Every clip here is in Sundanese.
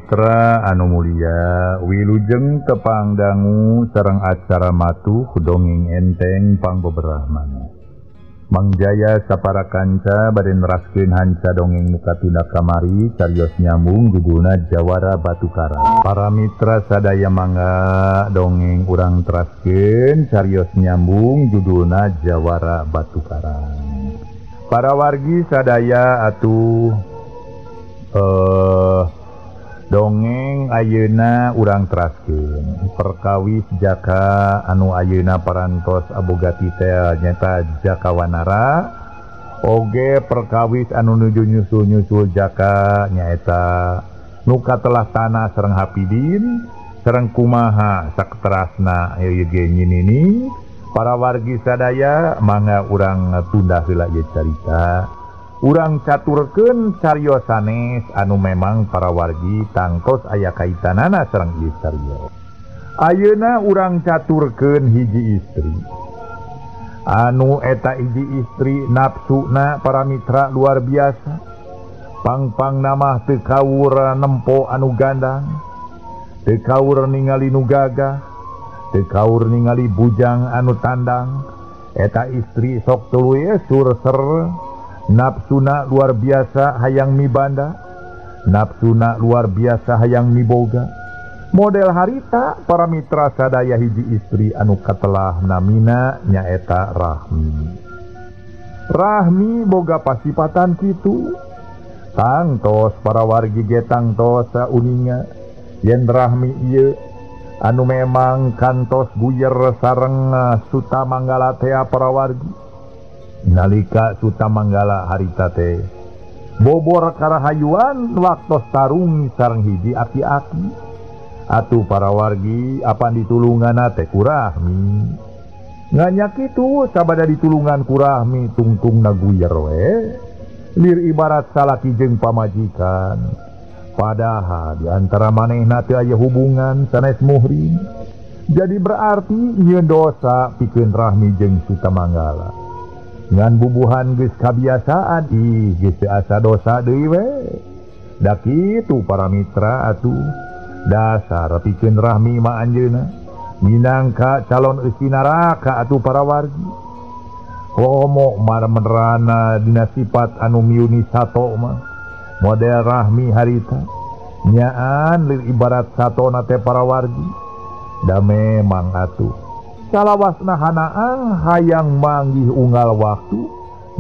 Mitra anu mulia, wilujeng tepang dangu sareng acara matuh dongeng enteng pangbeberahmana. Mang Jaya sapara kanca bade neraskeun hanca dongeng nu katunda kamari carios nyambung judulna Jawara Batu Karang. Para mitra sadaya mangga dongeng urang teraskeun carios nyambung judulna Jawara Batu Karang. Para wargi sadaya atuh dongeng ayeuna urang teraskeun perkawis jaka anu ayeuna parantos aboga titel nyata Jaka Wanara, oge perkawis anu nuju nyusul-nyusul jaka nyaeta nu katelah tanah sareng Hapidin sareng kumaha saketerasna ieu ge nyinini. Para wargi sadaya mangga urang tunda heula ieu carita, urang caturkeun carios sanes anu memang para wargi tangtos aya kaitanana sareng ieu carios. Ayeuna urang caturkeun hiji istri anu eta hiji istri nafsuna para mitra luar biasa, pangpang namah teu kaur nempo anu gandang, teu kaur ningali nu gagah, teu kaur ningali bujang anu tandang. Eta istri sok tuluy surser, nafsuna luar biasa hayang mibanda, nafsuna luar biasa hayang miboga. Model harita para mitra sadaya hiji istri anu katelah namina nyaeta Rahmi. Rahmi boga pasipatan kitu, tangtos para wargi ge tangtos sauninga yen Rahmi ieu anu memang kantos guyer sareng Suta Manggala tea para wargi. Nalika Suta Manggala harita teh bobor karahayuan waktos tarung sareng hiji aki-aki. Atuh para wargi apan ditulunganna teh ku Rahmi. Nganya kitu sabada ditulungan ku Rahmi tungtungna guyer we. Lir ibarat salaki jeung pamajikan. Padahal di antara manehna teu aya hubungan sanes muhrim. Jadi berarti nyieun dosa pikeun Rahmi jeung Suta Manggala. Ngan bubuhan geus kabiasaan, ih geus teu asa dosa deui we. Da kitu para mitra atuh. Dasar pikeun Rahmi mah anjeunna minangka calon eusi neraka atuh para wargi. Komo marmenerana dina sifat anu miuni sato mah model Rahmi harita nyaan lir ibarat satona teh para wargi. Da memang atuh salawasna hanaang hayang manggih unggal waktu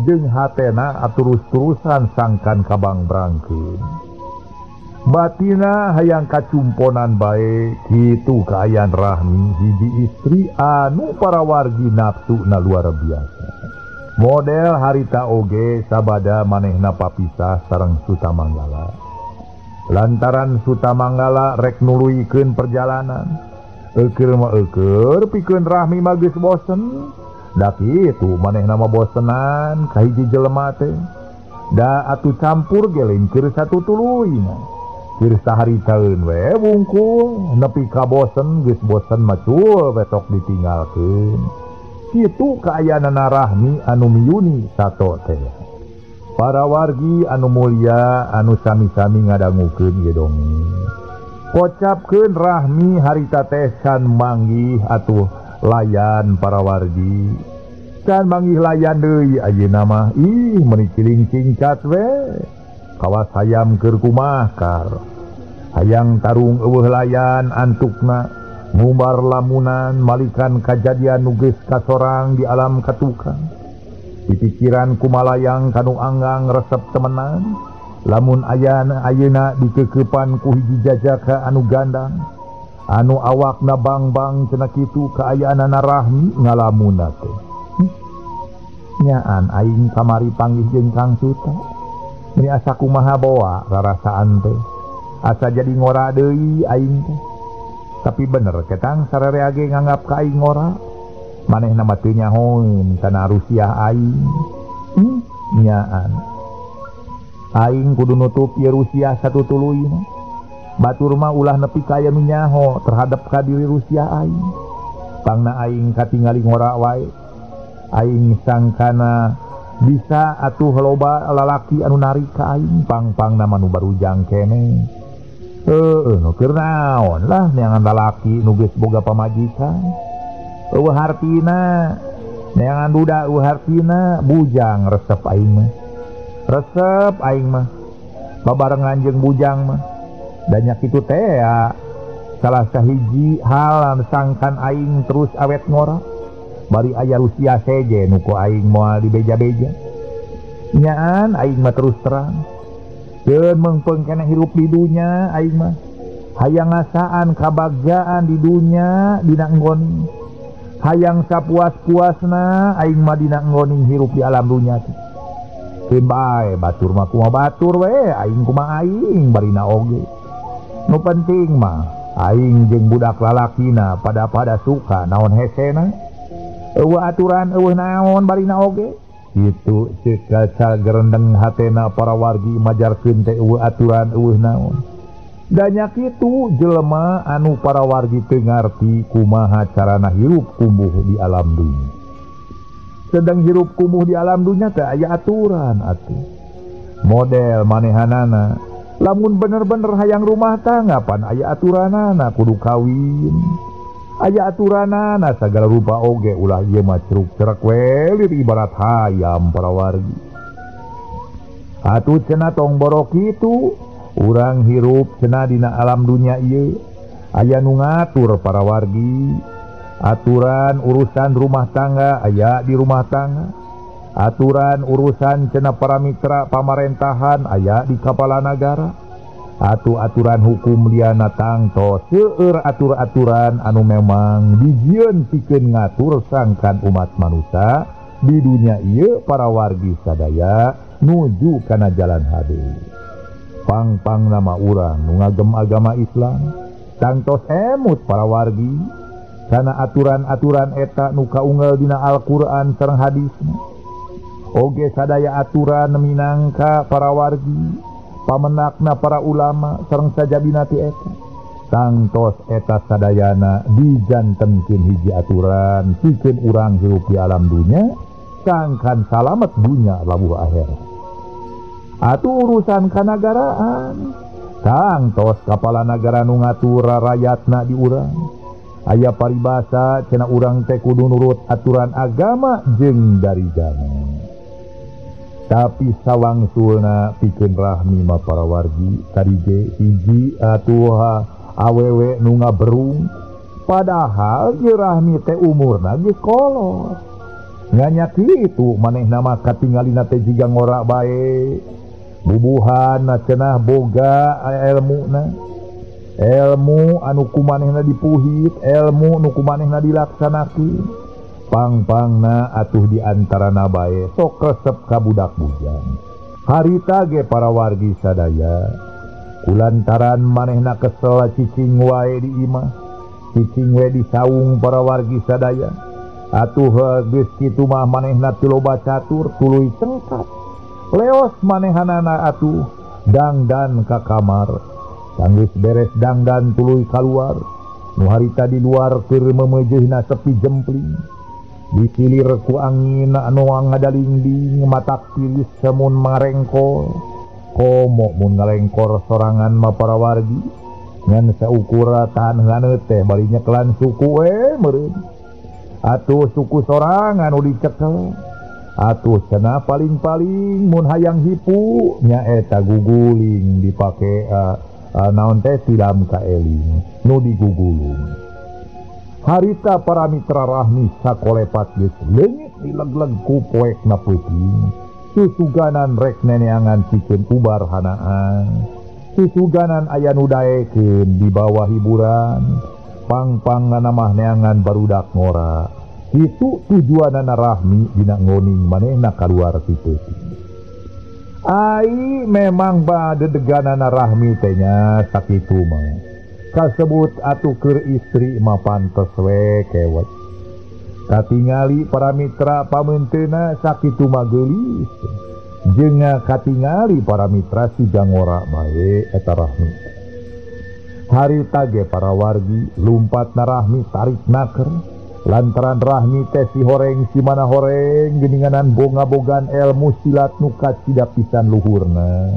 jeung hatena aturus-terusan sangkan kabang brangkeun. Batina hayang kacumponan bae kitu kaayaan Rahmi hiji istri anu para wargi nafsuna luar biasa. Model harita oge sabada manehna papisah sareng Suta Manggala. Lantaran Suta Manggala rek nuluykeun perjalanan, eukeur mah eukeur pikeun Rahmi mah geus bosen. Da kitu manehna mah bosenan ka hiji jelema teh. Da atuh campur ge lain keur satutuluyna. Keur saharitaeun we wungkul nepi ka bosen, geus bosen mah cul we tok ditinggalkeun. Kitu kaayaanana Rahmi anu miyuni sato teh. Para wargi anu mulia anu sami-sami ngadangukeun ieu dongeng. Kocapkeun Rahmi harita teh can manggih atuh layan para wargi. Can manggih layan deui ayeuna mah, ih meuni ciling cingcat we. Kawas hayam keur kumahkar. Hayang tarung eueuh layan antukna ngumbar lamunan malikan kajadian nu geus kasorang di alam katukang. Dipikiran kumalayang kanu anggang resep temenan, lamun ayana ayeuna dikekeupan ku hiji jajaka anu gandang anu awakna bang-bang cenah kitu kaayaanana Rahmi ngalamunna teh. Nyaan aing kamari panggih jeung Kang Suta. Meni asa kumaha boa rarasaan teh. Asa jadi ngora deui aing teh. Tapi bener ketang sararea ge nganggap ka aing ngora. Manehna mah teu nyahoeun kana rusiah aing. Nyaan. Aing kudu nutup ieu rusiah satutuluyna. Batur mah ulah nepi ka aya nu nyaho terhadap ka diri rusiah aing. Pangna aing katingali ngora wae. Aing sangkana bisa atuh loba lalaki anu narik ka aing, pang-pangna mah nu barujang keneh. Heueuh nu keur naon lah neangan lalaki nu geus boga pamajikan. Eueuh hartina neangan duda eueuh hartina bujang resep aing mah. Resep aing mah. Babarengan jeung bujang mah. Da nya kitu teh salah sahiji hal sangkan aing terus awet ngora. Bari aya Rusia seje nu ku aing moal dibeja-beja. Nyaan aing mah terus terang. Keun meungpeung keneh hirup di dunya aing mah. Hayang ngasaan kabagjaan di dunya dina enggoning. Hayang sapuas-puasna aing mah dina enggoning hirup di alam dunya teh. Keun bae batur mah kumaha batur we aing kumaha aing barina oge. Nu penting mah aing jeung budak lalakina pada-pada suka naon hesena. Eueuh aturan eueuh naon barina oge. Kitu ceuk kaca gerendeng hatena para wargi majarkeun teh eueuh aturan eueuh naon. Da nya kitu jelema anu para wargi teu ngarti kumaha carana hirup kumbuh di alam dunya. Sedang hirup kumuh di alam dunya teh aya aturan atuh. Model manehanana lamun bener-bener hayang rumah tangga pan aya aturanana kudu kawin. Aya aturanana sagala rupa oge ulah ieu mah ceruk-cerek we lir ibarat hayam para wargi. Atuh cenah tong borok kitu urang hirup cenah dina alam dunya ieu aya nu ngatur para wargi. Aturan urusan rumah tangga aya di rumah tangga. Aturan urusan cenah para mitra pamarentahan aya di kapala nagara. Atuh aturan hukum liana tangtos seueur atur-aturan anu memang dijieun pikeun ngatur sangkan umat manusia di dunia ieu para wargi sadaya nuju kana jalan hade. Pang-pang nama urang nu ngagem agama Islam tangtos emut para wargi kana aturan-aturan eta nu kaunggal dina Al-Qur'an sareng hadisna. Oge sadaya aturan minangka para wargi pamenakna para ulama sareng sajabina ti eta. Tangtos eta sadayana dijantenkeun hiji aturan pikeun urang hirup di alam dunya sangkan salamet dunya labuh akhirat. Atuh urusan kanagaraan tangtos kapala nagara nu ngatur rayatna di urang. Aya paribasa cenah urang teh kudu nurut aturan agama jeung dari zaman. Tapi sawangsulna pikeun rahmi mah para wargi tadi ge hiji atuh awewe nu ngaberung padahal ge rahmi teh umurna geus kolot. Nganya kitu manehna mah katingalina teh jiga ngora bae. Bubuhan cenah boga elmuna. Elmu anu kumanehna dipuhit, elmu nu kumanehna dilaksanakeun. Pang-pangna atuh di antarana bae sok resep ka budak bujang. Harita ge para wargi sadaya kulantaran manehna kesel cicing wae di imah, cicing we di saung para wargi sadaya. Atuh geus kitu mah manehna teu loba catur tuluy cengkat. Leos manehanana atuh dangdan ka kamar. Sanggeus beres dangdan tuluy kaluar. Nu harita di luar keur meumeujeuna sepi jempling. Disilir ku angin anu ngadalingding matak tiris semun marengkol. Komo mun ngalengkor sorangan mah para wargi ngan saukura tahan haneut teh bari nyekelan suku we meureun. Atuh suku sorangan nu dicekel. Atuh cenah paling-paling mun hayang hipu nyaeta guguling dipake naon teh tilam kaeling nu digugulung. Harita para mitra rahmi sakolepat geus leungit dilegleg ku poekna peuting. Susuganan rek neneangan pikeun ubar hanaan. Susuganan aya nu daekeun di bawah hiburan. Pang-pangna mah neangan barudak ngora. Kitu tujuanana rahmi dina ngoning manehna kaluar ti peuting. Ai memang badedeganana rahmi teh nya sakitu mah. Kasebut atuh keur istri mah pantes we kewet. Katingali para mitra pameunteuna sakitu mah geulis. Jeung katingali para mitra si jangora bae eta rahmi. Harita ge para wargi lumpat na rahmi tarik naker. Lantaran rahmi teh si horeng si mana horeng geuninganan bonga-bogan ilmu silat nu kacida pisan luhurna.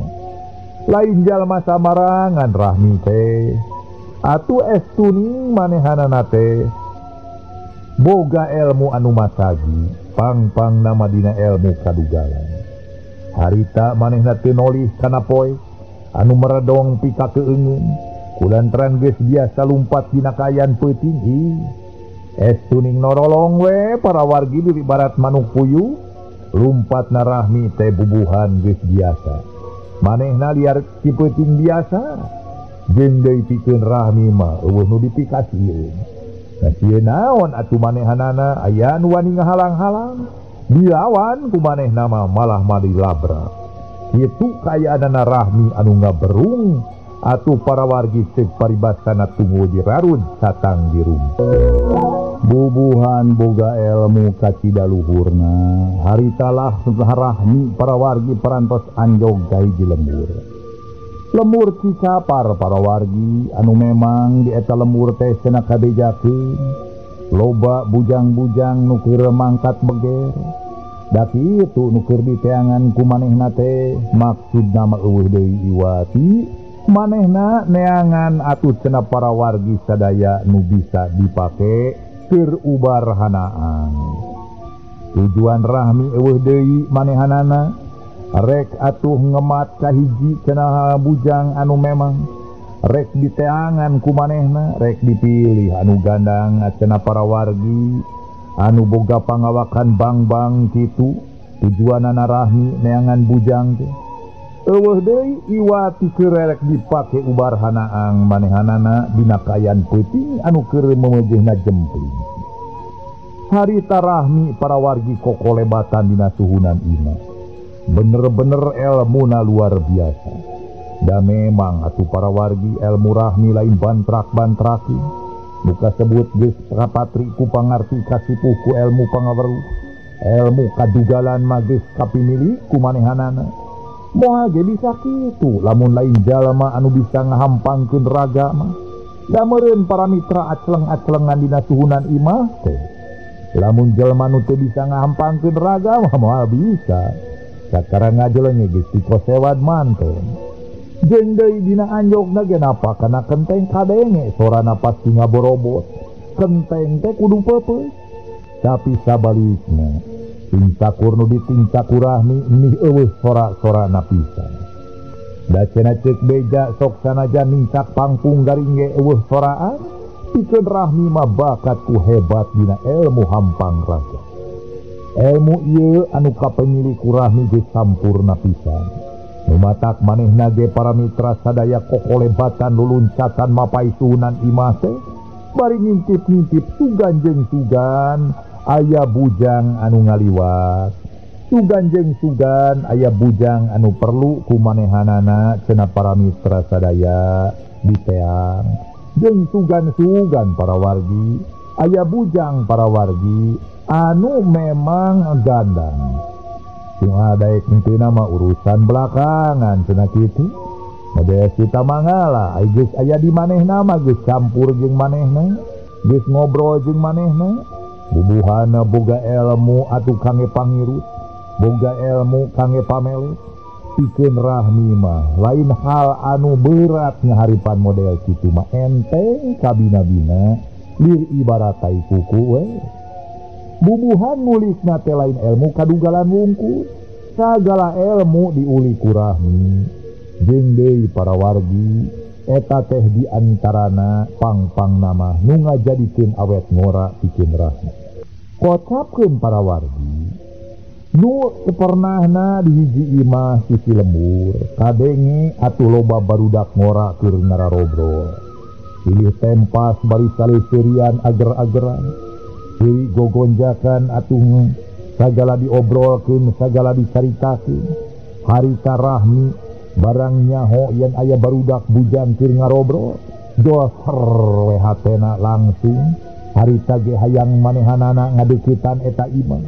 Lain jalma samarangan Rahmi teh. Atuh estuning manehanana teh boga ilmu anu masagi, pang-pang nama dina ilmu kadugalan. Harita manehna teu nolih kana poe anu meredong pika keungeun, kulantaran geus biasa lumpat dina kaayaan peuting ih. Estuning norolong we para wargi di barat manuk puyuh, lumpat na Rahmi teh bubuhan geus biasa. Manehna liar ti peuting biasa, jeung deui pikeun Rahmi mah eueuh nu dipikasieun. Nah sieun naon atuh manehanana aya nu wani ngahalang-halang, dilawan ku manehna mah malah malilabrak. Kitu kaayaanana Rahmi anu ngaberung atuh para wargi ceuk paribasana tunggu dirarud satang dirung. Bubuhan boga ilmu kacida luhurna, haritalah Rahmi para wargi parantos anjog ka hiji lembur. Lembur Cicapar para wargi anu memang di eta lembur teh cenah kabejakeun loba bujang-bujang nu keur mangkat beger. Da kitu nu keur diteangan ku manehna teh maksudna mah eueuh deui iwati manehna neangan atuh cenah para wargi sadaya nu bisa dipake keur ubarhanaan. Tujuan Rahmi eueuh deui manehanana rek atuh ngemat kahiji cenah bujang anu memang rek diteangan ku manehna, rek dipilih anu gandang cenah para wargi anu boga pangawakan bang-bang kitu. Tujuanana Rahmi neangan bujang teh eueuh deui iwati keur rek dipake ubarhanaang manehanana dina kaayaan peuting anu keur memejehna jempling. Harita Rahmi para wargi kokolebatan dina suhunan imah. Bener-bener elmuna luar biasa. Da memang atuh para wargi elmu Rahmi lain bantrak-bantraki. Muka sebut geus kapatri ku pangarti kasipuh ku ilmu pangaweruh. Ilmu kadugalan mah geus kapimili ku manehanana. Moal ge bisa kitu lamun lain jalma anu bisa ngahampangkeun raga mah. Da meureun para mitra acleng-aclengan dina suhunan imah teh. Lamun jalma nu teu bisa ngahampangkeun raga mah moal bisa. Sakarang ngajelenge geus dikosewad manten. Jeung deui dina anjogna ge napa kana kenteng kadenge sorana pasti ngaborobot. Kenteng teh kudu peupeus. Tapi sabalikna tingcakur nu ditingcakur Rahmi nih eueuh sora-sorana pisan. Da cenah ceuk beja sok sanajan ningcak pangpung garing ge eueuh soraan, pikeun Rahmi mah bakat ku hebat dina ilmu hampang raga. Ilmu ieu anu kapenyili ku Rahmi geus sampurna pisan. Nu matak manehna ge para mitra sadaya kokolebatan luluncatan mapai suhunan imah teh bari ngintip-ngintip sugan jeung sugan aya bujang anu ngaliwat. Sugan jeung sugan aya bujang anu perlu ku manehanana cenah para mitra sadaya diteang. Jeung sugan-sugan para wargi aya bujang para wargi anu memang gandang. Cuma daek henteu mah urusan belakangan cenah kitu. Model kita mangala ai geus aya di manehna mah geus campur jeung manehna, geus ngobrol jeung manehna. Bubuhana boga ilmu atuh kangge pangirut, boga ilmu kangge pamelet. Pikeun Rahmi mah lain hal anu berat ngaharipan model kitu mah enteng kabina-bina lir ibarat tai kuku we. Bubuhan nulisna teh lain ilmu kadugalan wungkul, sagala ilmu diuli ku Rahmi. Jeung deui para wargi eta teh di antarana pang-pang nama nu ngajadikeun awet ngora pikeun Rahmi. Kocapkeun para wargi nu pernahna di hiji imah sisi lembur kadenge atuh loba barudak ngora keur ngararobrol. Pilih tempas bari saleuserian ager-ageran, pilih gogonjakan atuh sagala diobrolkeun sagala dicaritakeun. Harita Rahmi barang nyaho yen aya barudak bujang keur ngarobrol doser we hatena langsung. Harita ge hayang manehanana ngadeukeutan eta imah.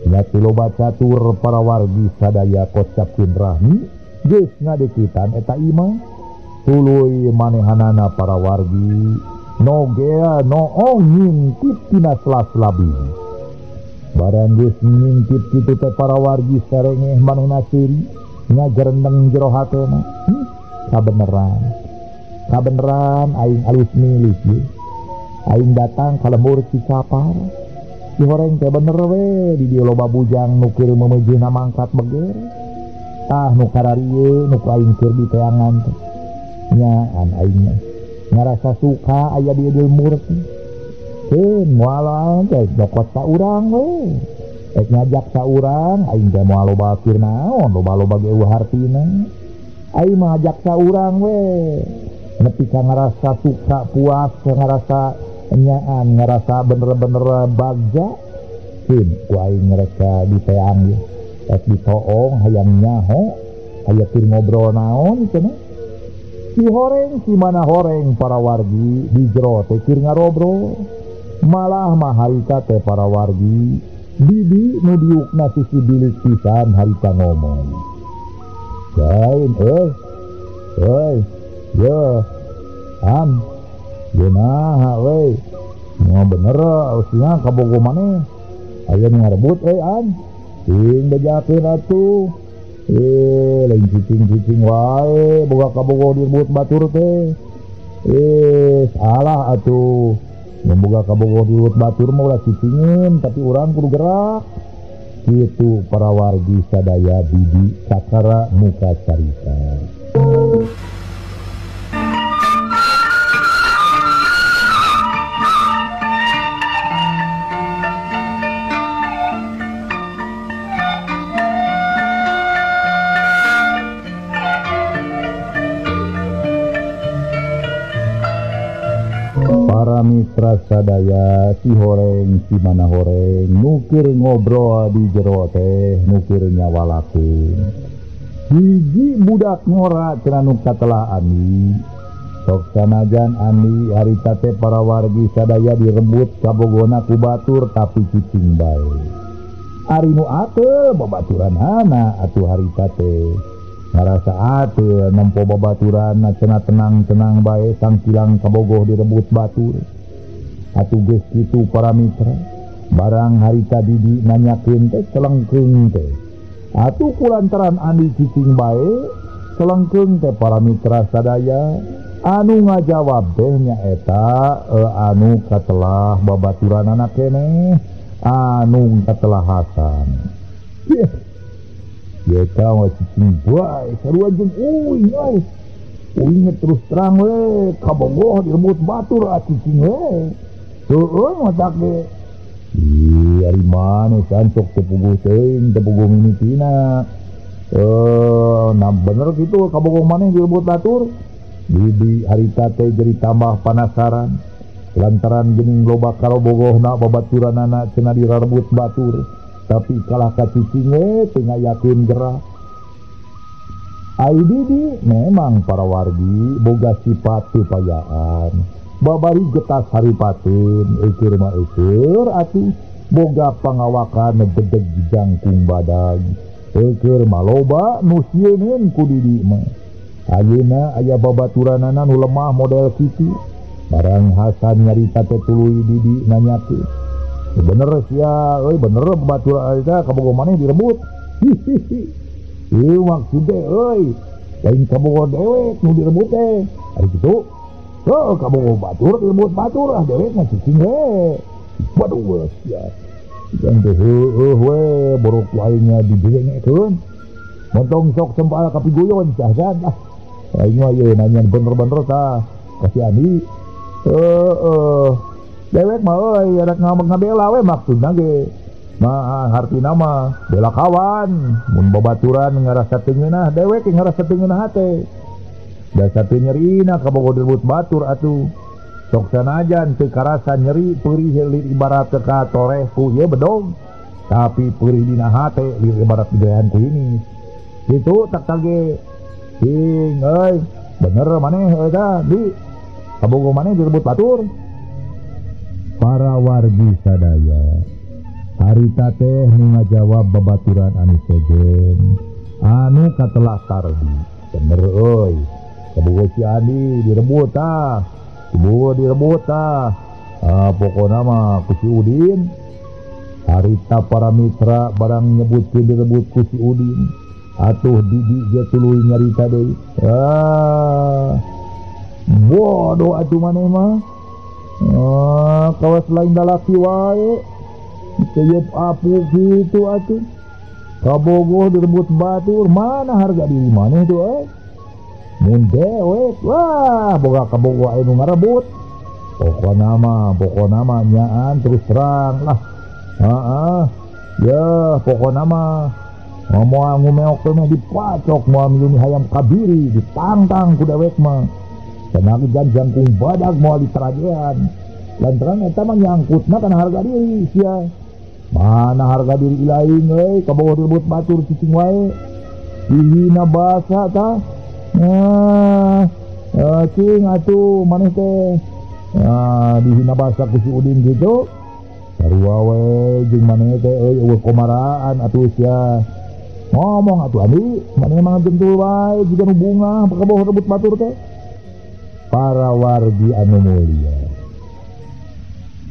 Nya loba catur para wargi sadaya kocapkeun Rahmi geus ngadeukeutan eta imah. Tuluy manehanana para wargi nogea noong ngintip tina sela-sela biji. Barang geus ngintip kitu teh para wargi sarengeh manehna seuri ngajerendeng jero hatena. Kabeneran. Kabeneran aing alus milik ye. Aing datang ka lembur Cikapar. Si horeng teh bener we di dieu loba bujang nu keur memejeuna mangkat beger. Tah nu kararieu nu ku aing keur diteangan teh. Nyaan aing mah ngarasa suka aya di lembur teh. Keun moal teh nyokot ka urang we. Rek ngajak ka urang aing teh moal loba keur naon, loba-loba ge eueuh hartina. Aing mah ngajak ka urang we. Nepi ka ngarasa suka puas, ngarasa nyaan, ngarasa bener-bener bagja. Keun ku aing rek diteang ye. Rek ditoong hayang nyaho, aya keur ngobrol naon cenah. Si horeng si mana horeng para wargi di jero teh keur ngarobrol. Malah mah harita teh para wargi bibi nu diukna sisi bilik pisan harita ngomong. Lain euy. Euy, ye. Am. Ye naha euy. Mau bener usina kabogo maneh. Aya nu ngarebut euy an. Sing bejakeun atuh. Lain cicing-cicing wae boga kabogo direbut batur teh. Salah atuh. Mun boga kabogo direbut batur mah ulah cicingin, tapi urang kudu gerak. Kitu para wargi sadaya bibi kakara muka carita. Para mitra sadaya si horeng si mana horeng nu keur ngobrol di jero teh nu keur nyawalakeun. Hiji budak ngora cenah nu katelah Ani. Sok sanajan Ani harita teh para wargi sadaya direbut kabogona ku batur tapi cicing bae. Ari nu ateul babaturanana atuh harita teh. Ngarasa ateul nempo babaturan cenah tenang-tenang bae sangkilang kabogoh direbut batur. Atuh geus kitu para mitra, barang harita Didi nanyakeun teh celengkeung teh. Atuh kulantaran Andi cicing bae, celengkeung teh para mitra sadaya anu ngajawab teh nyaeta anu katelah babaturanana keneh, anu katelah Hasan. Ye ka cicing bae sarua jeung uing euy. Uing terus terang we kabogoh direbut batur cicing we. Heueuh matak ge. Ih, ari maneh san sok teu puguh teuing, teu puguh mimitina. Nah bener kitu kabogoh maneh direbut batur. Bibi harita teh jadi tambah penasaran. Lantaran geuning loba karobogohna babaturanana cenah direbut batur. Tapi kalah ka cicing we teu ngayakeun gerak. Ai Didi memang para wargi boga sifat teu payaan. Babari getas haripateun eueur mah eueur atuh boga pangawakan bedeg jangkung badag. Eueur mah loba nu sieuneun ku Didi mah. Ayeuna aya babaturanana nu lemah model kitu. Barang Hasan nyarita teh tuluy Didi nanyakeun. Bener sia euy bener babaturan eta kabogoh maneh direbut. Hihihi. Ieu maksud teh euy lain kabogoh dewek nu direbut teh. Ari kitu. Oh, kabogoh batur direbut batur ah dewek mah cicing we. Waduh sia. Jangan teh heueuh we borok ku aingnya didengekeun. Montong sok sempal ka piguyon sia Hasan ah. Aing mah ieu nanya bener-bener tah ka si Andi. Heeh. Dewek mah euy rek ngabela we maksudna ge. Mah hartina mah bela kawan. Mun babaturan ngarasa teu ngeunah dewek ngarasa teu ngeunah hate. Dasar teu nyerina kabogoh direbut batur atuh. Sok sanajan teu karasa nyeri peurih lir ibarat ka toreh ku ieu bedog. Tapi peurih dina hate lir ibarat digawean ku ini. Kitu tak tage. Cing euy, bener maneh euy tah di kabogoh maneh direbut batur. Para wargi sadaya harita teh nu ngajawab babaturan anu sejen anu katelah Tardi. Bener euy, kabogoh si Andi direbut tah, kabogoh direbut tah. Pokona mah ku si Udin. Harita para mitra barang nyebutkeun direbut ku si Udin. Atuh Didi ge tuluy nyarita deui. Ah, bodoh atuh maneh mah. Ah, kawas lain lalaki wae. Keyep apu kitu atuh. Kabogoh direbut batur, mana harga diri maneh tuh eh? Mun dewek, wah boga kabogoh aya nu ngarebut. Pokona mah nyaan terus terang lah. Heeh. Ya, pokona mah moal ngumeok teh dipacok, moal milu hayam kabiri, ditantang ku dewek mah. Cenah jan jangkung badag moal diterajean. Lantaran eta mah nyangkutna kana harga diri sia. Mana harga diri lain euy, kabogoh direbut batur cicing wae. Dihina basa tah. Nah, cing atuh maneh teh. Nah, dihina basa ku si Udin kitu. Sarua we jeung maneh teh euy eueuh komaraan atuh sia. Ngomong atuh Andi, maneh mah gentul wae jiga nu bungah kabogoh rebut batur teh. Para wargi anu mulia.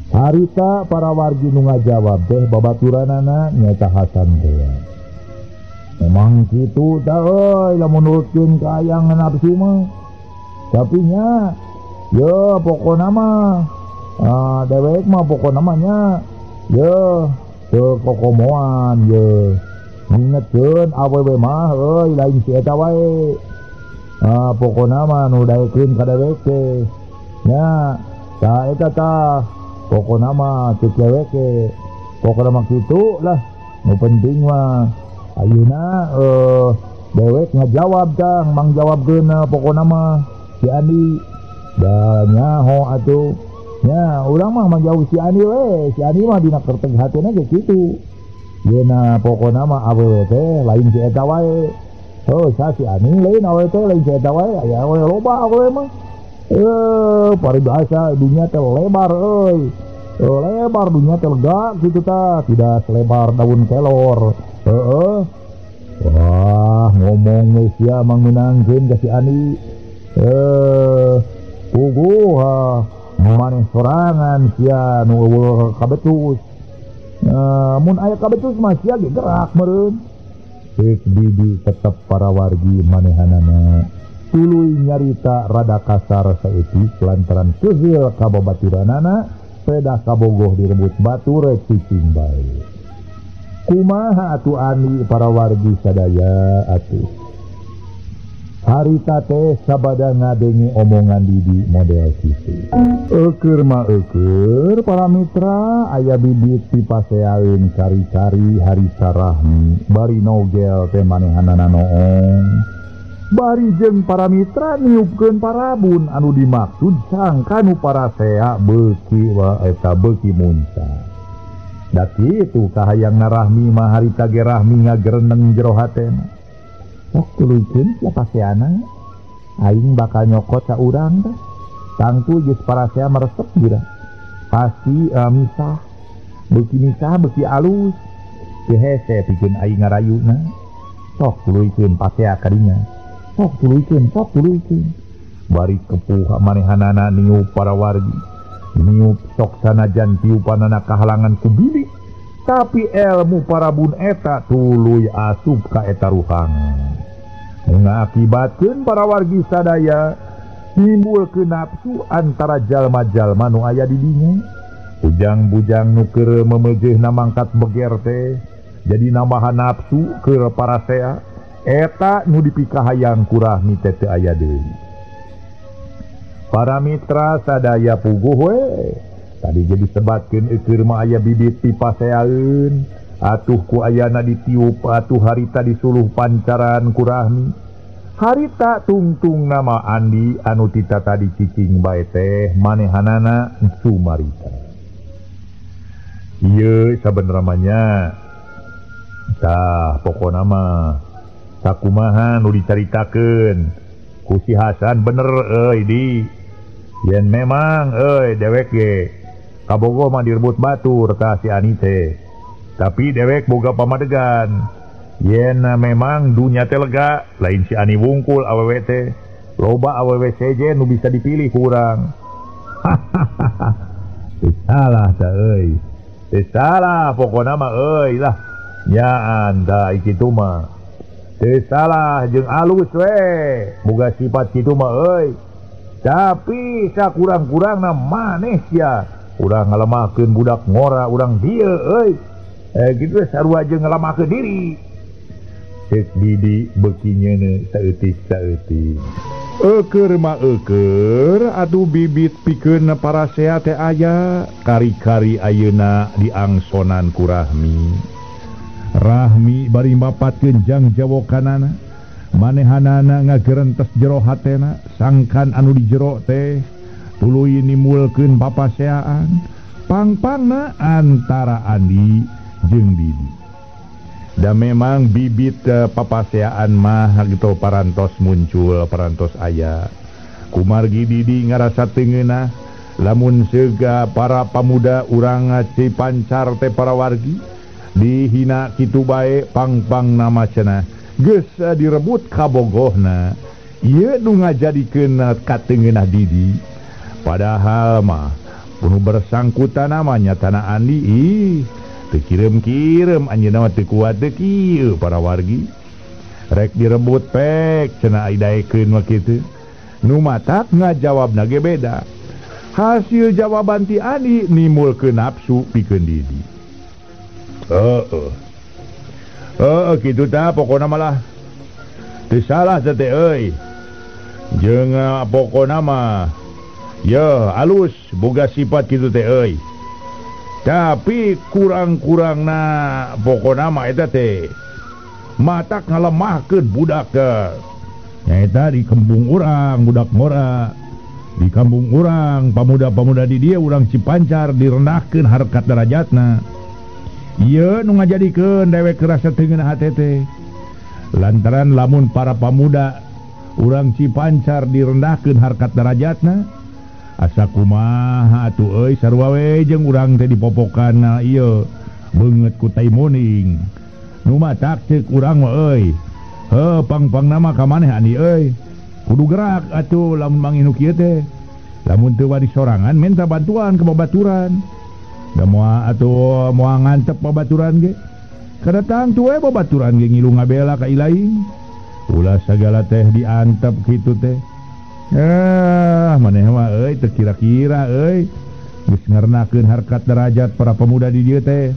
Harita para wargi nu ngajawab teh babaturanana nyaeta Hasan teh. Memang kitu tah euy lamun nurutkeun ka hayang nafsu mah. Tapi nya ye pokona mah dewek mah pokona mah nya ye teu kokomoan ye. Ngingetkeun awewe mah euy lain si eta wae. Pokona mah nu daekeun ka dewek teh. Nya tah eta tah pokona mah ceuk dewek teh. Pokona mah kitu lah nu penting mah ayeuna dewek ngajawab tah mangjawabkeun pokona mah si Andi. Da nyaho atuh nya urang mah mangjawab si Andi we. Si Andi mah dina kerteg hatena ge kitu. Yeuna pokona mah awewe teh lain si eta wae. Oh, sa si Ani lain awewe teh lain si eta wae, aya awewe loba awewe mah. Paribasa dunia teh lebar euy. Lebar dunia teh lega kitu tah, tidak selebar daun kelor. Heeh. Wah, ngomong we sia mangmeunangkeun ka si Ani. Puguh maneh sorangan sia nu eueuh kabetus. Mun aya kabetus mah sia ge gerak meureun. Ceuk Didi tetep para wargi manehanana tuluy nyarita rada kasar saeutik lantaran keuheul ka babaturanana pedah kabogoh direbut batur cicing bae. Kumaha atuh Ani para wargi sadaya atuh. Harita teh sabada ngadenge omongan Didi model kitu. Eukeur mah eukeur para mitra aya bibit pipaseaeun kari-kari harita Rahmi bari nogel teh manehanana noong. Bari jeung para mitra niupkeun parabun anu dimaksud sangka nu parasea beuki wa eta beuki muncak. Da kitu kahayangna Rahmi mah harita ge Rahmi ngagereneng jero hatena. Sok tuluykeun sia paseana aing bakal nyokot ka urang teh. Tangtu geus parasea meresep geura. Pasti misah. Beuki misah beuki alus. Teu hese pikeun aing ngarayuna. Sok tuluykeun pasea ka dinya. Sok tuluykeun, sok tuluykeun. Bari kepuh manehanana niup para wargi. Niup sok sanajan tiupanana kahalangan ku bilik. Tapi ilmu parabun eta tuluy asup ka eta ruhang. Ngakibatkeun para wargi sadaya timbul ke nafsu antara jalma-jalma nu aya di dinya. Bujang-bujang nu keur memeujeuhna mangkat beger teh jadi nambahan nafsu keur parasea eta nu dipikahayang ku Rahmi teh teu aya deui. Para mitra sadaya puguh we. Tadi jadi sebatkeun eukeun mah aya bibit pipaseaeun atuh ku ayana ditiup atuh harita disuluh pancaran ku Rahmi. Harita tungtung nama Andi anu tita tadi cicing bae teh manehanana sumarita. Ieu sabenerna mah nya tah pokona mah sakumaha nu dicaritakeun ku si Hasan bener euy di. Yen memang euy dewek ge kabogoh mah direbut batur tah si Ani teh. Tapi dewek boga pamadegan. Yen memang dunya teh lega, lain si Ani wungkul awewe teh. Loba awewe sejen nu bisa dipilih ku urang. Hahaha. Teu salah tah euy. Teu salah pokona mah euy lah. Nyaan tah kitu mah. Teu salah jeung alus we boga sifat kitu mah euy. Tapi sakurang-kurangna maneh sia urang ngalemahkeun budak ngora urang dieu euy. Kitu sarua jeung ngalemahkeun diri. Cek Didi beuki nyeuneu saeutik-saeutik. Eueur mah eueur atuh bibit pikeun parasea teh aya kari-kari ayeuna diangsonan ku Rahmi. Rahmi bari mapatkeun jang jawokanana manehanana ngagerentes jero hatena sangkan anu di jero teh tuluy nimulkeun papaseaan pangpangna antara Andi jeung Didi. Dan memang bibit papaseaan mah gitu parantos muncul parantos aya. Kumargi Didi ngarasa teu ngeunah lamun seuga para pamuda urang Cipancar teh para wargi dihina kitu bae pangpang nama cenah geus direbut kabogohna. Ieu nu ngajadikeun kateungeunah Didi. Padahal mah nu bersangkutan namanya tanah Andi ih teu kirim-kirim anjeunna mah teu kuat teu kieu para wargi. Rek direbut pek cenah daekeun mah kitu. Nu matak ngajawabna ge beda. Hasil jawaban ti Andi nimulkeun nafsu pikeun Didi. Heeh. Heeh kitu tah pokona malah teu salah teh euy. Jeung pokona mah ye alus boga sifat kitu teh euy. Tapi kurang-kurangna pokona mah eta teh matak ngalemahkeun budak teh. Nyaeta di kampung urang budak ngora. Di kampung urang pamuda-pamuda di dieu urang Cipancar direndahkeun harkat derajatna. Ieu nu ngajadikeun dewek rasa teu ngeunah hate teh. Lantaran lamun para pamuda urang Cipancar direndahkeun harkat derajatna asa kumaha atuh euy sarua we jeung urang teh dipopokan ieu beungeut ku tai muning. Nu matak ceuk urang mah euy. Heuh pangpangna mah ka maneh Andi euy. Kudu gerak atuh lamun manggih nu kieu teh. Lamun teu wani sorangan minta bantuan ke babaturan. Da moal atuh moal ngantep babaturan ge. Kadatang tuh we babaturan ge ngilu ngabela ka ilaing. Ulah sagala teh diantep kitu teh. Maneh mah euy teu kira-kira euy geus ngarnakeun harkat derajat para pemuda di dieu teh.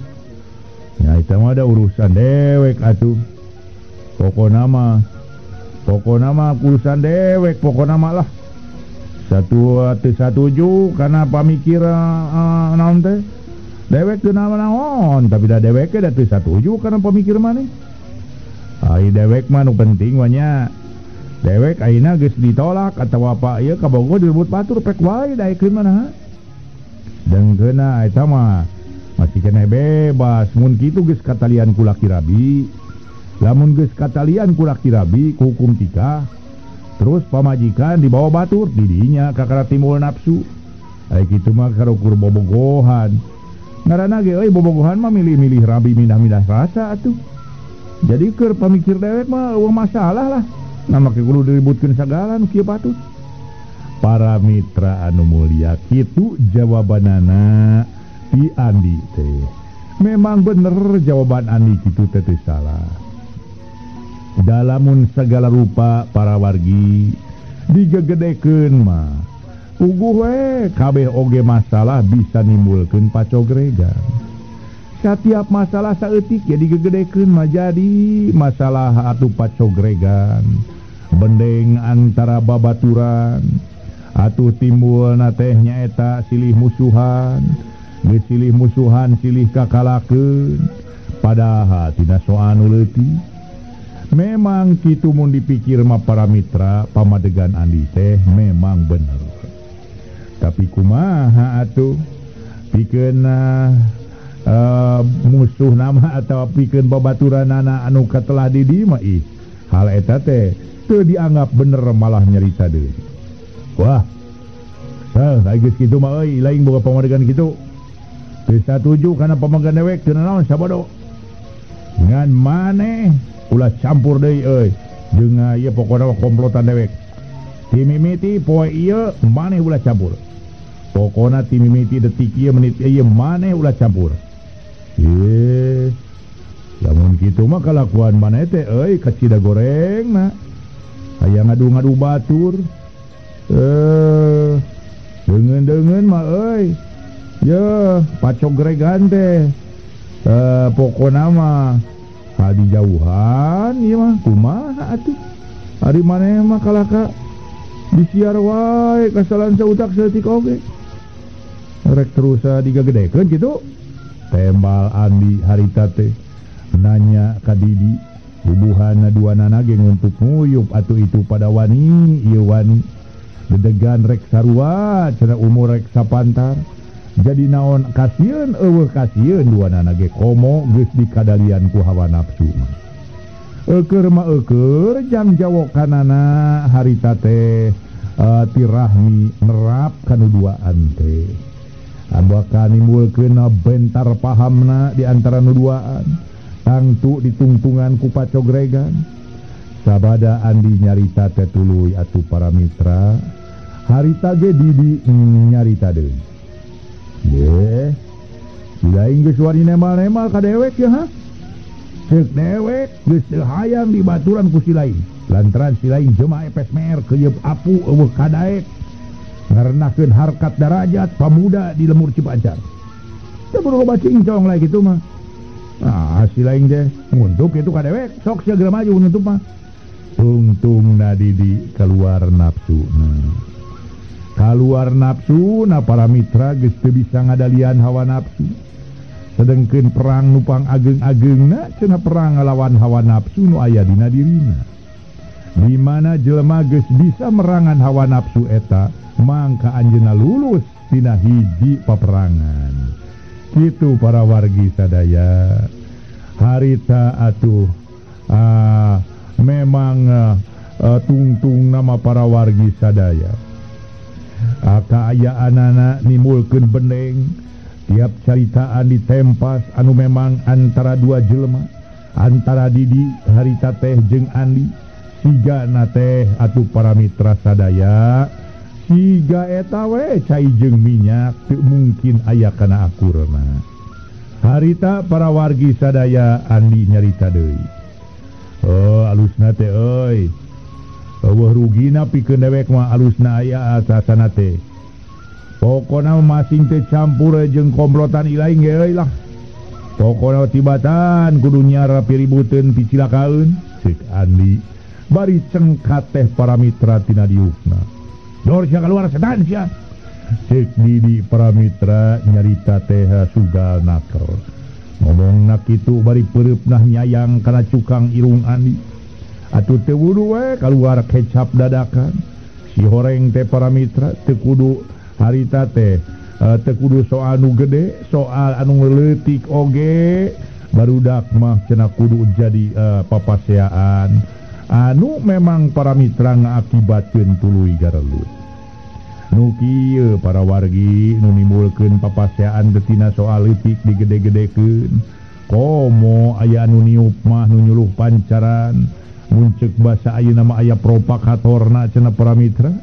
Nya eta mah da urusan dewek atuh. Pokona mah urusan dewek pokona mah lah. Satu teu satuju kana pamikir naon teh. Dewek teu naon tapi da dewek ge da teu satuju kana pamikir maneh. Ai dewek mah nu penting mah nya. Dewek ayeuna geus ditolak atawa apa ieu kabogo direbut batur pek wae daekeun mah naha. Dengkeuna eta mah masih keneh bebas mun kitu geus katalian ku laki rabi. Lamun geus katalian ku laki rabi ku hukum tikah terus pamajikan dibawa batur didinya kakara timbul nafsu. Ai kitu mah karukur bobogohan. Ngaranna ge euy bobogohan mah milih-milih rabi mindah-mindah rasa atuh. Jadi keur pamikir dewek mah eueuh masalah lah. Nah make kudu diributkeun sagala nu kieu patut. Para mitra anu mulia kitu jawabanana ti Andi teh. Memang bener jawaban Andi kitu teh teu salah. Dalamun segala rupa para wargi digegedekeun mah puguh we kabeh oge masalah bisa nimbulkeun pacogregan. Satiap masalah saeutik ya digegedekeun mah jadi masalah atuh pacogregan. Bendeng antara babaturan atuh timbulna teh nyaeta silih musuhan, geus silih musuhan silih kakalakeun padahal tina soal nu leutik. Memang kitu mun dipikir mah para mitra pamadegan Andi teh memang bener. Tapi kumaha atuh pikeun musuh nama atau pikeun babaturanana anu katelah di dieu mah ih hal eta teh teu dianggap bener malah nyerita deui. Wah. Heuh, geus kitu mah euy lain boga pamadegan kitu. Teu satuju kana pamadegan dewek teu nanaon sabodo. Ngan maneh ulah campur deui euy jeung ieu pokona komplotan dewek. Ti mimiti poe ieu maneh ulah campur. Pokona ti mimiti detik ieu menit ieu maneh ulah campur. Lamun kitu mah kalakuan maneh teh euy kacida gorengna. Hayang ngadu-ngadu batur. Deungeun-deungeun mah euy. Yeuh, pacogregan teh. Pokona mah dijauhan ieu mah kumaha atuh. Ari maneh mah kalaka disiar wae kasalahan sautak saeutik oge. Rek terus digagedekeun kitu. Tembal Andi harita teh nanya ka Didi, bubuhana duanana ge nguntuk nguyup atuh itu pada wani ieu wani. Dedegan rek sarua cenah umur rek sapantar. Jadi naon kasieun eueuh kasieun duanana ge komo geus dikadalian ku hawa nafsu. Eueur mah eueur jang jawokanana harita teh tirahmi nerap kanu duaan teh. Abaka nimbulkeun bentar pahamna di antara nu duaan. Tangtu ditungtungan ku pacogregan. Sabada Andi nyarita teh tuluy atuh para mitra. Harita ge Didi nyarita deui. Ye, silaing geus wani nemal-nemal ka dewek ya ha? Ceuk dewek geus teu hayang dibaturan ku si lain. Lantaran si lain jema epes mer keuyeub apu eueuh kadaek. Ngarenahkeun harkat darajat pamuda di lemur Cipancar. Teu kudu loba cincong lah kitu mah. Ah, si lain teh nguntuk kitu ka dewek, sok sia geura maju nuntup mah. Tungtungna Didi keluar nafsuna. Kaluar nafsu na para mitra geus teu bisa ngadalian hawa nafsu. Sedengkeun perang nu pang ageng-agengna cenah perang ngalawan hawa nafsu nu aya dina dirina. Di mana jelema geus bisa merangan hawa nafsu eta, mangka anjeunna lulus tina hiji paperangan. Kitu para wargi sadaya. Harita atuh memang tungtung nama para wargi sadaya. Kaayaanana nimbulkeun bendeng tiap caritaan ditempas anu memang antara dua jelema antara Didi harita teh jeung Andi sigana teh atuh para mitra sadaya siga eta we cai jeung minyak teu mungkin aya kana akurna. Harita para wargi sadaya Andi nyarita deui. Oh alusna teh euy. Eueuh rugina pikeun dewek mah alusna aya asasana teh. Pokona masing teh campur jeung komplotan ilaing ge euy lah. Pokona tibatan kudu nyara piributeun picilakaeun ceuk Andi. Bari cengkat teh para mitra tina diukna. Dor sia keluar setan sia. Ceuk Didi para mitra nyarita teh sugal naker. Ngomongna kitu bari peureupna nyayang kana cukang irung Andi. Atuh teu wudu we kaluar kecap dadakan. Si horeng teh para mitra teu kudu harita teh teu kudu soal nu gede, soal anu leutik oge barudak mah cenah kudu jadi papaseaan anu memang para mitra ngaakibatkeun tuluy garelut. Nu kieu para wargi nu nimbulkeun papaseaan getina soal leutik digede-gedekeun. Komo aya anu niup mah nu nyuluh pancaran. Muncek bahasa ayeuna mah aya propagatorna cenah para mitra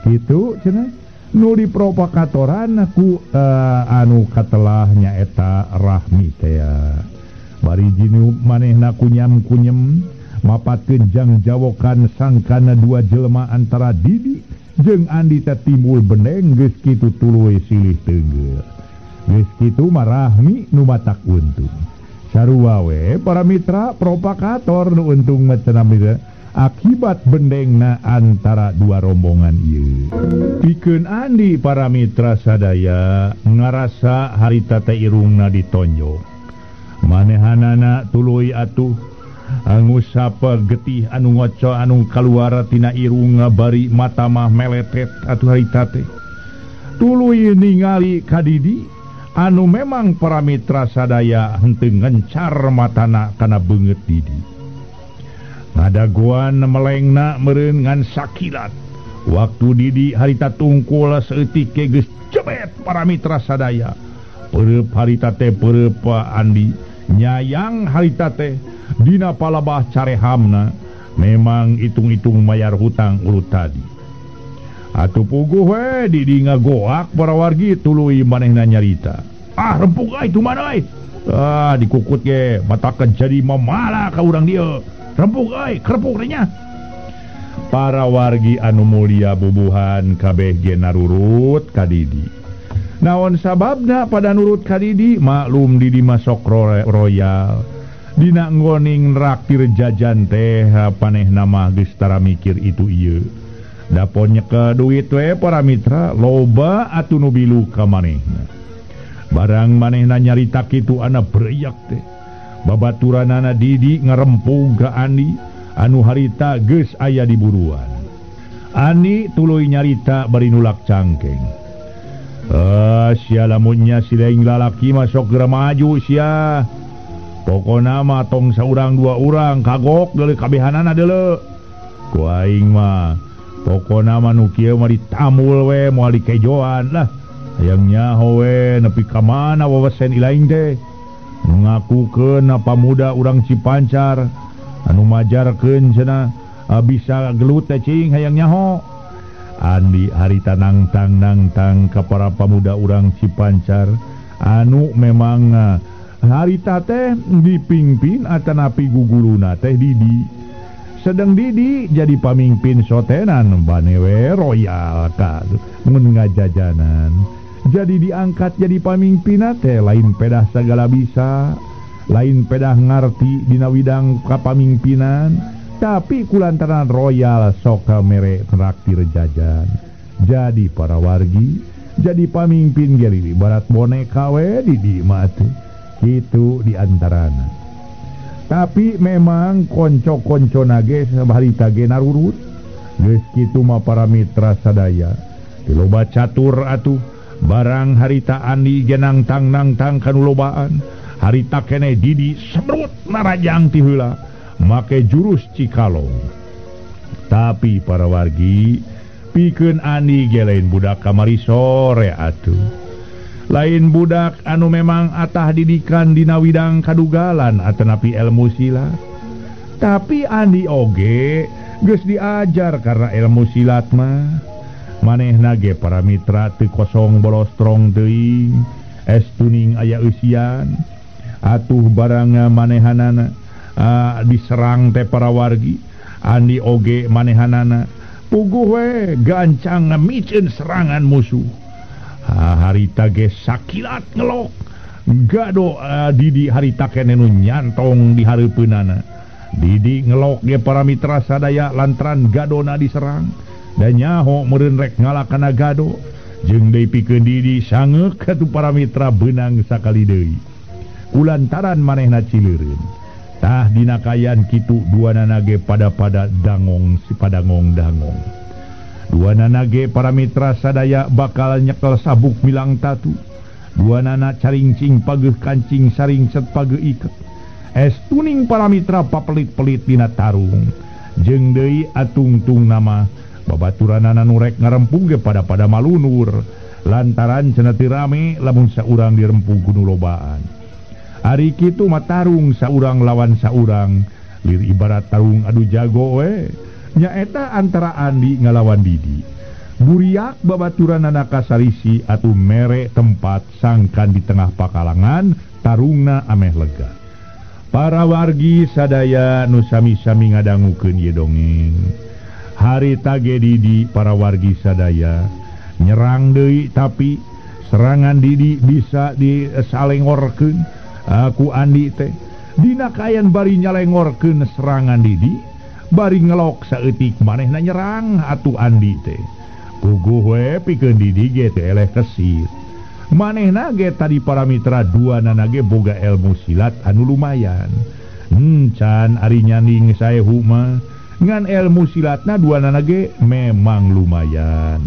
kitu cenah nu dipropagatoran ku anu katelah nyaeta Rahmi teh bari jinu manehna kunyam-kunyem mapatkeun jang jawokan sangkana dua jelema antara Didi jeung Andi teh timbul beneng geus kitu tuluy silih teunggeul geus kitu mah Rahmi nu matak untung. Sarua we para mitra propagator nu untung mah cenah akibat bendengna antara dua rombongan ieu. Pikeun Andi para mitra sadaya ngarasa harita teh irungna ditonjok. Manehanana tuluy atuh ngusap getih anu ngoco anu kaluar tina irungna bari mata mah meletet atuh harita teh. Tuluy ningali ka Didi anu memang para mitra sadaya henteu ngencar matana kana beungeut Didi. Ngadagoan melengna meureun ngan sakilat. Waktu Didi harita tungkul saeutik ge geus jebet para mitra sadaya. Peureub harita teh peureub Andi nyayang harita teh dina palabah carehamna memang hitung-hitung mayar hutang urut tadi. Atuh puguh we Didi ngagoak para wargi tuluy manehna nyarita. Ah rempug euy tu mana euy. Ah dikukut ge matakan jadi mamala ka urang dieu. Rempug euy, kerepuk nya. Para wargi anu mulia bubuhan kabeh ge narurut ka Didi. Naon sababna pada nurut ka Didi? Maklum Didi masok royal. Dina nggoning raktir jajan teh panehna mah geus tara mikir itu ieu. Dapon nyekel duit we para mitra loba atuh nu bilu ka manehna. Barang manehna nyarita kitu ana beriak teh. Babaturanana Didi ngarempug ka Andi anu harita geus aya di buruan. Andi tuluy nyarita bari nulak cangkeng. Sia lamunnya si laing lalaki masuk geura maju sia. Pokona mah tong saurang dua urang kagok deuleu kabehanana deuleu. Ku aing mah pokona mah nu kieu mah ditamul we moal dikejoan lah. Hayang nyaho we nepi ka mana wawesen ilaing teh. Nu ngakukeun pamuda urang Cipancar anu majarkeun cenah bisa gelut teh cing hayang nyaho. Andi harita nangtang-nangtang ka para pamuda urang Cipancar anu memang harita teh dipingpin atanapi guguruna teh Didi. Sedang Didi jadi pamimpin sotenan banewe royal ka mun ngajajanan. Jadi diangkat jadi pamimpin teh lain pedah segala bisa, lain pedah ngarti dina widang kapamimpinan, tapi kulantaran royal sok mere traktir jajan. Jadi para wargi jadi pamimpin geri barat boneka we Didi mah teh. Kitu diantarana. Tapi memang konco-konco nage harita ge narurut. Geus kitu mah para mitra sadaya. Loba catur atuh barang harita Andi ge nangtang-nangtang kanu lobaan. Harita keneh Didi semrut narajang ti heula make jurus Cikalong. Tapi para wargi pikeun Andi ge lain budak kamari sore atuh. Lain budak anu memang atah didikan dina widang kadugalan atanapi ilmu silat. Tapi Andi oge geus diajar karena ilmu silat mah. Manehna ge para mitra teu kosong bolostrong teuing, es tuning aya eusian. Atuh barang manehanana diserang teh para wargi. Andi oge manehanana puguh we gancang miceun serangan musuh. Harita ge sakilat ngelok gado Didi harita kene nu nyantong di hareupeunana. Didi ngelok ge para mitra sadaya lantaran gadona diserang dan nyaho meureun rek ngalakana gado jeung deui pikeun Didi sangeuk atuh para mitra beunang sakali deui kulantaran manehna cileureun. Tah dina kaayaan kitu duanana ge pada-pada dangong si padangong-dangong. Dua nana ge para mitra sadaya bakal nyekel sabuk milang tatu. Dua nana caringcing pageuh kancing saringset pageuh iket. Es tuning para mitra papelit-pelit dina tarung. Jeung deui atungtung nama babaturanana nu rek ngarempung ge pada-pada malunur. Lantaran cenah teu rame lamun saurang dirempung ku nu lobaan. Ari kitu mah tarung saurang lawan saurang, lir ibarat tarung adu jago we. Nyaeta antara Andi ngalawan Didi. Buriak babaturanana kasarisi atuh mere tempat sangkan di tengah pakalangan tarungna ameh lega. Para wargi sadaya nu sami-sami ngadangukeun ieu dongeng. Harita ge Didi para wargi sadaya nyerang deui tapi serangan Didi bisa disalengorkeun ku Andi teh. Dina kaayaan bari nyalengorkeun serangan Didi, bari ngelok saeutik manehna nyerang atuh Andi teh. Puguh we pikeun Didi ge teh eleh kesit. Manehna ge tadi para mitra dua nana ge boga ilmu silat anu lumayan. Can ari nyanding saehu mah ngan ilmu silatna dua nana ge memang lumayan.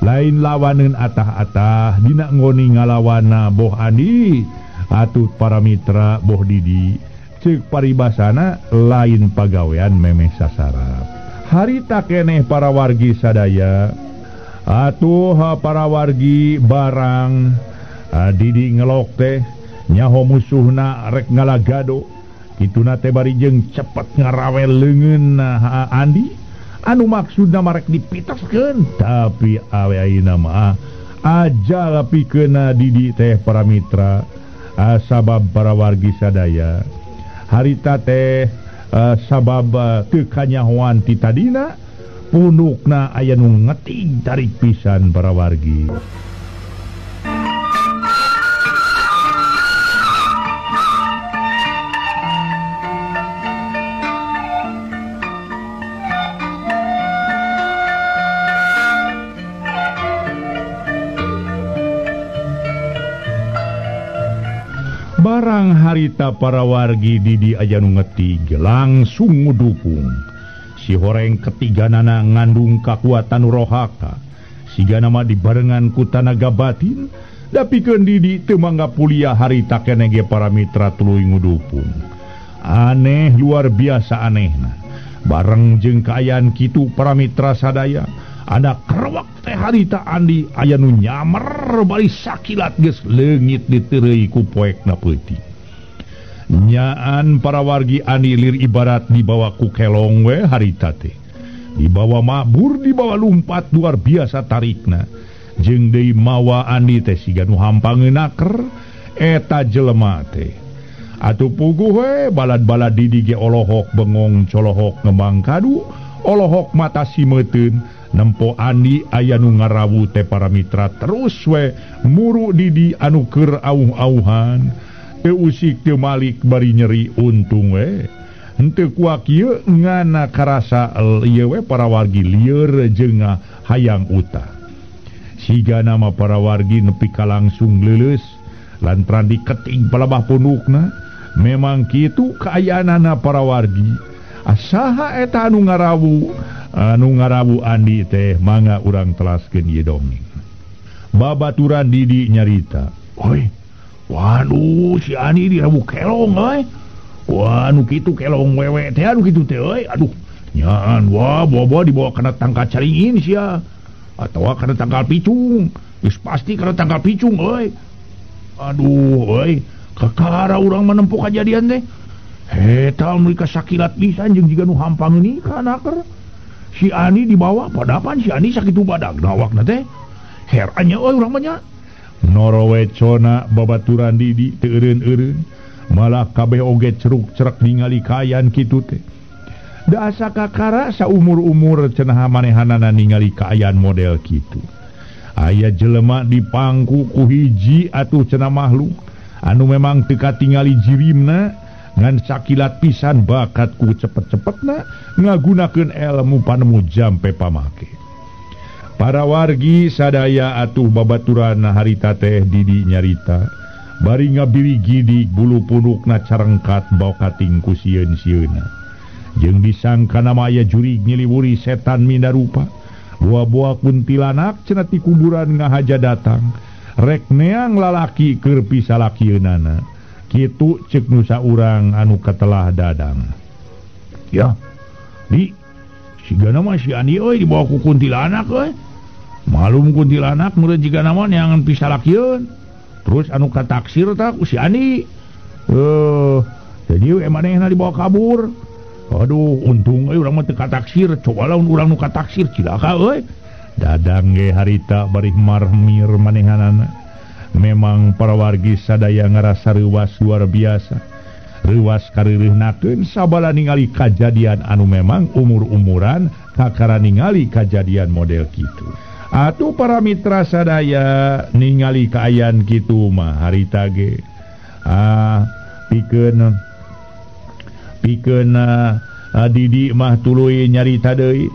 Lain lawaneun atah-atah dina nggoni ngalawana boh Andi atuh para mitra boh Didi. Ceuk paribasana lain pagawean memeh sasarap. Harita keneh para wargi sadaya atuh para wargi barang Didi ngelok teh nyaho musuhna rek ngalagado. Kituna teh bari jeung cepet ngarawel leungeun Andi anu maksudna marek dipiteskeun tapi awe ayeuna mah ajal pikeunna Didi teh para mitra. Sabab para wargi sadaya harita teh sabab teu kanyahoan ti tadina punukna aya nu ngetig tarik pisan para wargi. Barang harita para wargi Didi aya nu ngetig langsung ngudupung. Si horeng ketiga nana ngandung kakuatan rohaka. Siga nama dibarengan ku tanaga batin, dapikeun Didi teu mangga pulia harita keneh ge para mitra tuluy ngudupung. Aneh luar biasa anehna. Bareng jeung kaayaan kitu para mitra sadaya, anak kerewak teh harita Andi aya nu nyamer bari sakilat geus leungit diteureuy ku poekna peuting. Nyaan para wargi Andi lir ibarat dibawa ku kelong we harita teh. Dibawa mabur, dibawa lumpat luar biasa tarikna. Jeung deui mawa Andi teh siga nu hampangeun naker eta jelema teh. Atuh puguh we balad-balad Didi ge olohok bengong colohok ngembang kadu, olohok mata simeuteun. Nempo Andi aya nu ngarawu teh para mitra terus we muru Didi anu keur auh-auhan. Teu usik teu malik bari nyeri untung we. Henteu kuak ieu ngana karasa ieu we para wargi lieur jeung hayang utah. Siga nama para wargi nepi ka langsung leuleus lantaran diketing palebah punukna. Memang kitu kaayaanana para wargi. Asaha eta anu ngarawu? Anu ngarawu Andi teh mangga urang telaskeun ieu dongeng. Babaturan Didi nyarita, "Oi, waduh si Andi dirawu kelong euy. Wah, anu kitu kelong wewe teh anu kitu teh euy. Aduh, nyaan wah bawa-bawa dibawa kana tangkal caringin sia atawa kana tangkal picung. Geus pasti kana tangkal picung euy. Aduh euy, kakara urang menempuh kajadian teh. Eta mun kasakilat pisan jeung jiga nu hampang ini kana keur. Si Ani dibawa padapan si Ani sakitu badag awakna teh. Herannya euy urang mah nya." Norowecona babaturan Didi teu eureun-eureun, malah kabeh oge ceruk-cerek ningali kaayaan kitu teh. Da asa kakara saumur-umur cenah manehanana ningali kaayaan model kitu. Aya jelema dipangku ku hiji atuh cenah makhluk anu memang teu katingali jirimna ngan sakilat pisan bakat ku cepet-cepetna ngagunakeun ilmu panemu jampe pamake. Para wargi sadaya atuh babaturan harita teh Didi nyarita bari ngabiri gidik bulu punukna carengkat bau kating ku sieun-sieunna. Jeung disangka nama aya jurig nyiliwuri setan mindarupa. Buah-buah kuntilanak cenah ti kuburan ngahaja datang rek neang lalaki keur pisalakieunana. Kitu ceuk nu saurang anu katelah dadang. Ya, di sigana mah si Andi euy dibawa ku kuntilanak euy. Malum kuntilanak meureun jigana mah neangan pisalakieun. Terus anu kataksir tah ku si Andi. Jadi we manehna dibawa kabur. Aduh, untung euy urang mah teu kataksir. Coba lamun urang nu kataksir cilaka euy. Dadang ge harita bari marmir manehanana. Memang para wargi sadaya ngarasa reuwas luar biasa. Reuwas kareureuhnakeun sabala ningali kajadian anu memang umur-umuran kakara ningali kajadian model kitu. Atuh para mitra sadaya ningali kaayaan kitu mah harita ge. Pikeun pikeun Didi mah tuluy nyarita deui.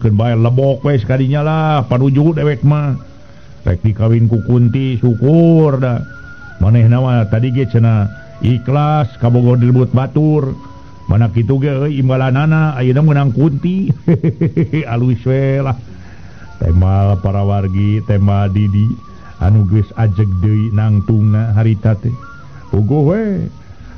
Keun bae lebok we sakadinya lah panuju dewek mah. Rek dikawin ku Kunti syukur dah. Manehna mah tadi ge cenah ikhlas kabogoh direbut batur. Mana kitu ge euy imbalanana ayeuna meunang Kunti. Alus we lah. Temal para wargi, tema Didi anu geus ajeg deui nangtungna harita teh. Puguh we.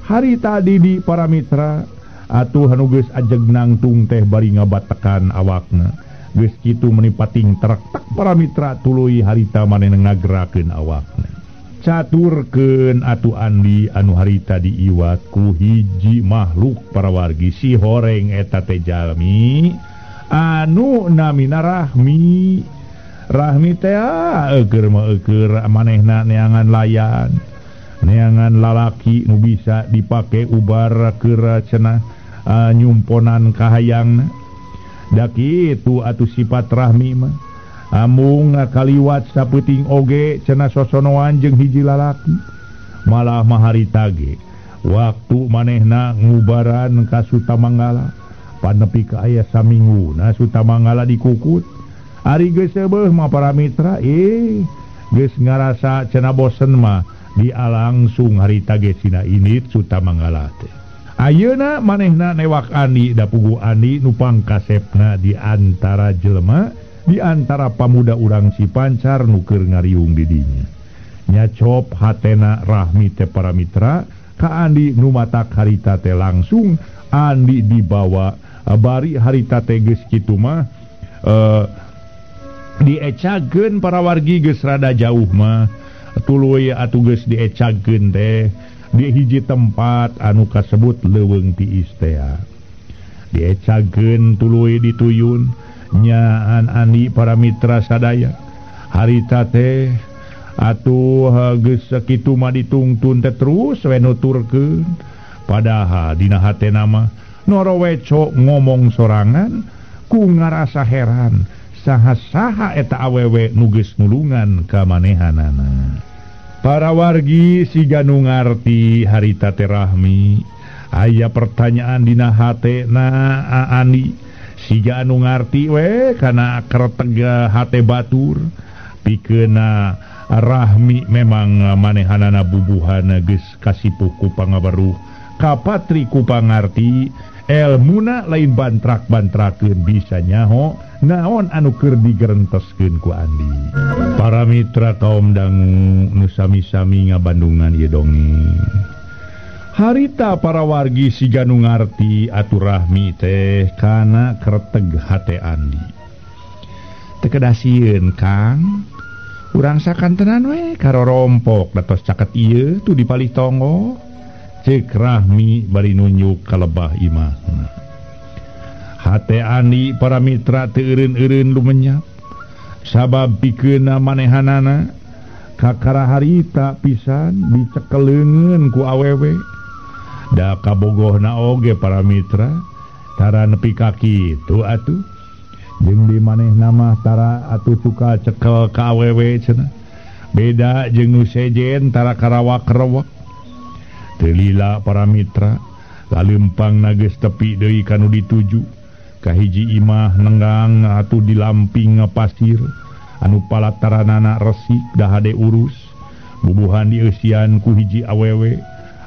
Harita Didi para mitra atuh anu geus ajeg nangtung teh bari ngabatekan awakna. Geus kitu meni pating trek tak para mitra tuluy harita manehna ngagerakeun awakna. Caturkeun atuh Andi anu harita diiwat ku hiji makhluk para wargi si horeng eta teh jalmi anu namina Rahmi. Rahmi teh eueur mah eueur manehna neangan layan. Neangan lalaki nu bisa dipake ubar keur cenah nyumponan kahayangna. Da kitu atuh sifat Rahmi mah. Amung kaliwat sapeuting oge cenah sosonoan jeung hiji lalaki. Malah maharita ge waktu manehna ngubaran ka Sutamanggala panepi ka aya saminggu na Sutamanggala dikukut. Ari geus seubeuh mah para mitra geus ngarasa cenah bosen mah dialangsung harita ge sina init Sutamanggala teh. Ayeuna manehna newak Andi da pugu Andi nu pangkasepna di antara jelema di antara pamuda urang Cipancar nu keur ngariung di dinya. Nyacop hatena Rahmi teh para mitra ka Andi nu matak harita teh langsung Andi dibawa bari harita teh geus kitu mah diecageun para wargi geus rada jauh mah tuluy atuh geus diecageun teh di hiji tempat anu kasebut leuweung tiis teh. Diecageun tuluy dituyun nyaan Andi para mitra sadaya harita teh atuh geus sakitu mah ditungtun teh terus we nuturkeun. Padahal dina hatena mah noroweco ngomong sorangan ku ngarasa heran saha-saha eta awewe nu geus nulungan ka manehanana. Para wargi siga nu ngarti harita teh Rahmi aya pertanyaan dina hatena Andi siga anu ngarti we kana kreteg hate batur pikeuna Rahmi memang manehanana bubuhan geus kasipuh ku pangaweruh kapatri ku pangarti elmuna lain bantrak-bantrakeun bisa nyaho naon anu keur digerenteskeun ku Andi. Para mitra kaum dangu nu sami-sami ngabandungan ieu dongeng. Harita para wargi siga nu ngarti atuh Rahmi teh kana kreteg hate Andi. Teu kedah sieun Kang, urang sakantenan we karorompok datos caket ieu tuh di palih tonggo. Ceuk Rahmi bari nunjuk ka lebah imahna. Hate Andi para mitra teu eureun-eureun lumenyap sabab pikeunna manehanana kakara harita pisan dicekeleungeun ku awewe. Da kabogohna oge para mitra tara nepi ka kitu atuh jeung di manehna mah tara atuh suka cekel ka awewe cenah. Beda jeung nu sejen tara karawak-rewek. Teu lila para mitra lalempang geus tepi deui ka nu dituju ka hiji imah nenggang atuh di lamping pasir anu palataranana resik da hade urus bubuhan dieusian ku hiji awewe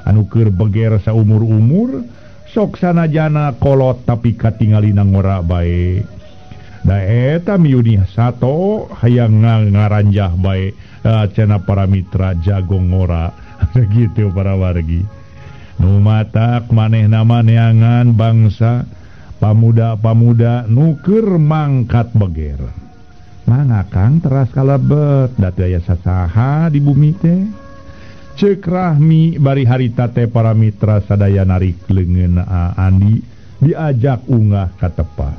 anu keur beger saumur-umur sok sanajana kolot tapi katingalina ngora bae. Da eta miuni sato hayang ngaranjah bae cenah para mitra jago ngora gitu para wargi. Nu matak manehna neangan bangsa pamuda-pamuda nu keur mangkat beger. Mangga Kang teras kalebet da teu aya sasaha di bumi teh. Ceuk Rahmi bari harita teh para mitra sadaya narik leungeun Andi diajak unggah ka tepas.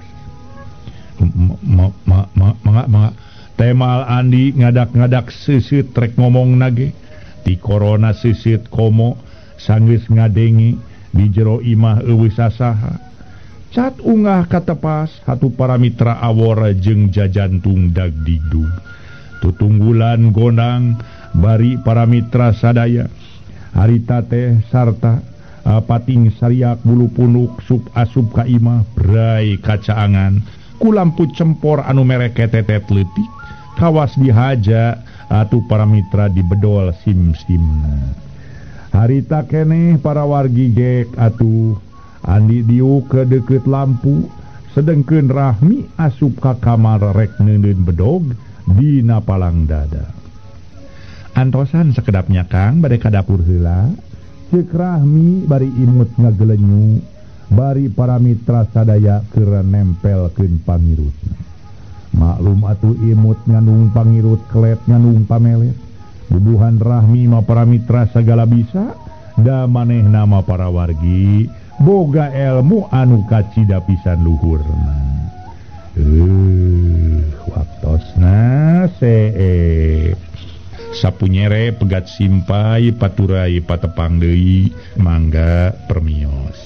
Mangga temal Andi ngadak-ngadak seuseut rek ngomong nage. Ti korona seuseut komo sanggeus ngadengi di jero imah eueuh sasaha. Cat unggah ka tepas hatu para mitra awor jeung jajantung dagdigdug. Tutunggulan gondang bari para mitra sadaya harita teh sarta pating sariak bulu punuk sup asup ka imah brai kacaangan ku lampu cempor anu mereketetet leutik kawas dihaja atuh para mitra dibedol sim-simna. Harita keneh para wargi gek atuh Andi diuk ke deukeut lampu sedengkeun Rahmi asup ka kamar rek neuneun bedog dina palang dada. Antosan sekedapnya Kang bade ka dapur heula. Ceuk Rahmi bari imut ngagelenyu bari para mitra sadaya keur nempelkeun pangirutna. Maklum atuh imut ngandung pangirut kelet ngandung pamelet. Bubuhan Rahmi mah para mitra sagala bisa da manehna mah para wargi boga ilmu anu kacida pisan luhurna. Waktosna seep. 10 Kapunyere pegat simpai paturai patepang deui mangga permios.